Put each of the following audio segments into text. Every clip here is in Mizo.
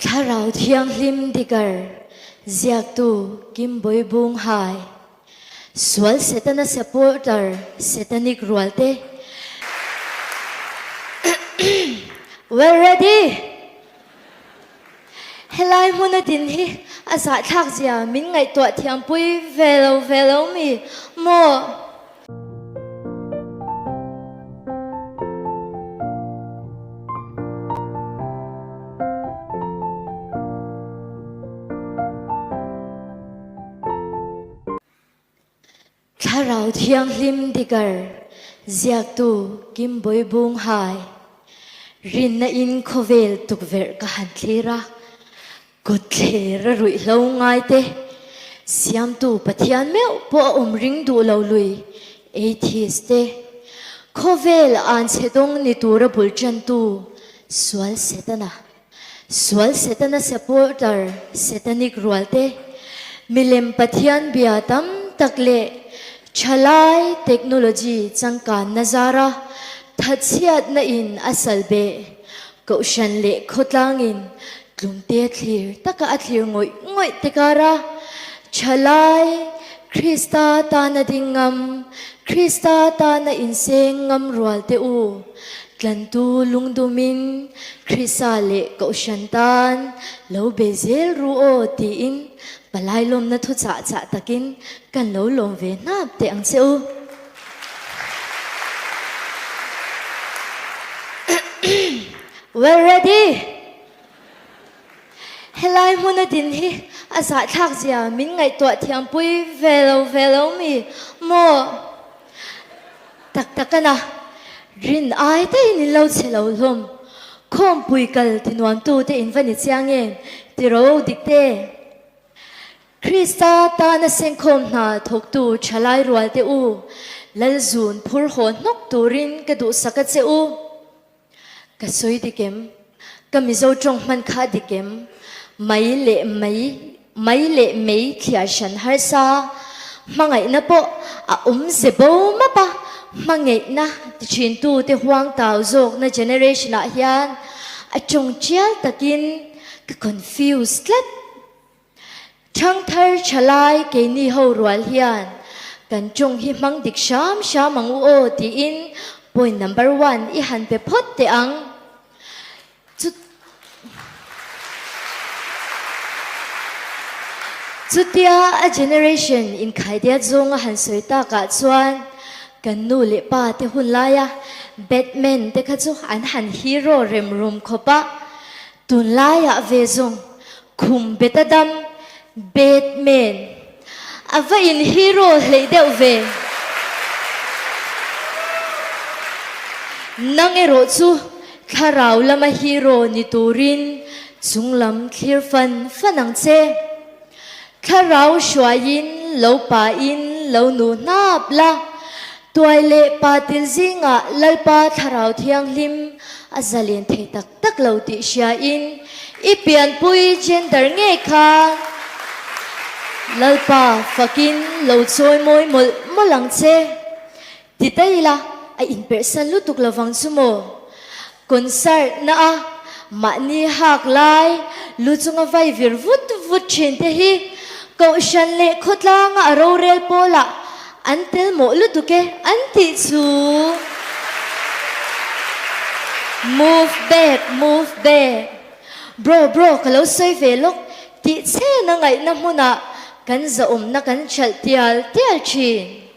Thlarau Thianghlim Digger ziaktu Kim Bawibung Hai, Sual Setana supporter Setanic rualte Well ready! Helai hmuna din hi a zahthlak zia min ngaihtuah thiampui ve lo ve lo mi maw? Thlarau Thianghlim Digger ziaktu Kim Bawibung Hai, Rinna in khawvel tukverh ka han thlir a, Kawtthler a ruihhlo ngai te, Siamtu Pathian meuh pawh a awm ring duh lo lui, atheist te, khawvel an chhe dawng ni tura bul tantu sual Setana, sual Setana supporter Setanic rual te, milem Pathian bia tam tak leh thalai technology changkanna zara thatchhiatna in a sal beh Kohhran leh khawtlangin tlumte thlir taka a thlir ngawih ngawih te kara thalai Krista tana ding ngam, Krista tana inseng ngam rual te u, tlantu lungdumin Krista leh Kohhran tan lo be zel ru aw tiin palai lawmna thu chah chah takin kan lo lawm ve hnap teh ang che u. Well ready! Helai hmuna din hi a zahthlak zia min ngaihtuah thiampui ve lo ve lo mi maw? Tak tak a na, rin ai te in in lo che lo hlawm. Khawmpui kal ti nuamtu te in va ni chiang em? Ti ro dik te. Krista tana sengkhawm hna thawktu thalai rualte u, Lalzun phur haw hnawk turin ka duhsak a che u. Ka sawi dik em? Ka Mizo tawng hman kha dik em? Mai leh mai, mai leh mei thliar hran harsa, hmangaihna pawh a awm ze bo map a, hmangaihna ti thintu te huang tau zawkna generation ah hian a tawng tial takin ka confuse tlat. Thangthar thalai keini ho rual hian kan tawng hi hmang dik hram hram ang u aw tiin point number one i han pe phawt teh ang. Chu Chutia a generation inkhaidiat zawnga han sawi takah chuan kan nu leh pa te hun laia Batman te kha chu an han hero rem rum khawp a, Tunlaiah ve zawng khum bet a dam, Batman a va in hero hleih deuh ve. Nang erawh chu thlarau lama hero ni turin chunglam thlir fan fan ang che. Thlarau hruaiin lo pain lo nu hnap la, tuai leh pa til zingah Lalpa Thlarau Thianghlim a zalen thei tak tak lo tih hriain i pianpui gender ngei kha Lalpa fakin lo chawi mawi mawlh mawlh ang che. Ti ta ila a inperhsan lutuk lovang chu maw? Concert na a mahni hak lai lu chunga vai vir vut vut thin te hi Kohhran leh khawtlanga a rorel pawlah an tel mawh lutuk e an tih chu. Move back, move back. Bro, bro ka lo sawi ve lawk tih chhena ngaihna hmunah kan zahawmna kan hralh tial tial thin.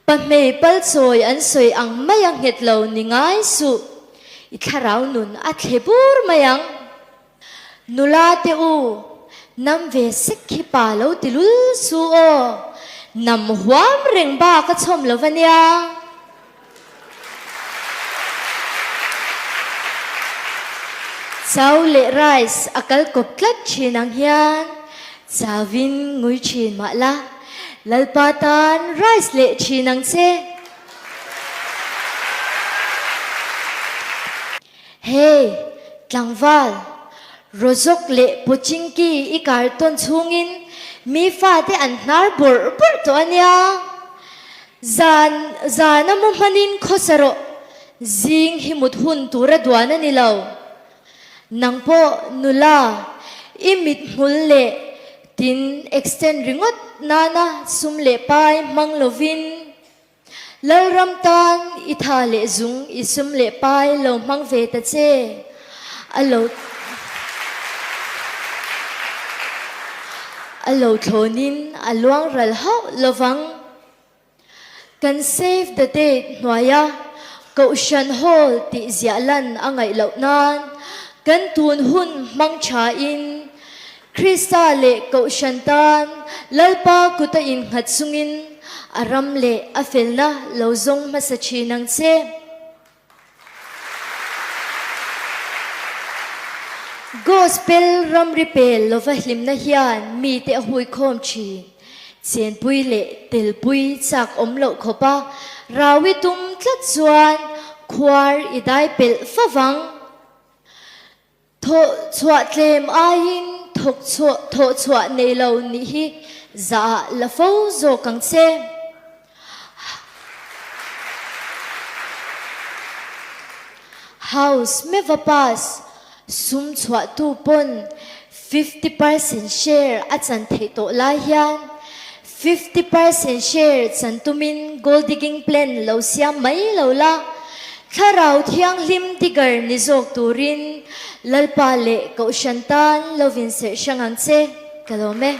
Pahmei palchawi an sawi ang mai a nghet lo ni ngai suh, i thlarau nun a thle bur mai ang. Nula te u, nam ve sek khi pa lo ti lul su aw, nam huam reng bak a chhawm lo va nia. Chau leh rice a kal kawp tlat thin ang hian chauvin ngui thin mah la, Lalpa tan rice leh thin ang che. Hey, tlangval, rawzawk leh pawchingki i kartawn chhungin mi fate an hnar bawrh bawrh tawh a nia. Zan zana mu hmanin khawsa rawh, zing hi mut hun tura duan a ni lo. Nang pawh nula, i mithmul leh tin extend ringawt nana sum leh pai hmang lovin Lalram tan i tha leh zung i sum leh pai lo hmang ve ta che. A lo a lo thlawnin a luang ral hauh lovang. Kan Save the Date hnuaia Kohhran Hall tih ziah lan a ngaih loh nan kan tun hun hmang thain Krista leh Kohhran tan Lalpa kuta innghat chungin a ram leh a felna lo zawng hmasa thin ang che. Gospel ramri pel lova hlimna hian mite a huikhawm thin. Chenpui leh telpui chak awm loh khawpa raui tum tlat chuan khuar i dai pelh favang. Thawh chhuah tlem aiin thawk chhuah thawh chhuah nei lo nih hi zah la fo zawk ang che. House meva pass sum chhuah tu pawn 50% share a chan theih tawh lai hian 50% share chan tumin gold digging plan lo siam mai lo la, Thlarau Thianghlim digger ni zawk turin Lalpa leh Kohhran tan lo vinserh hrang ang che, ka lawm e.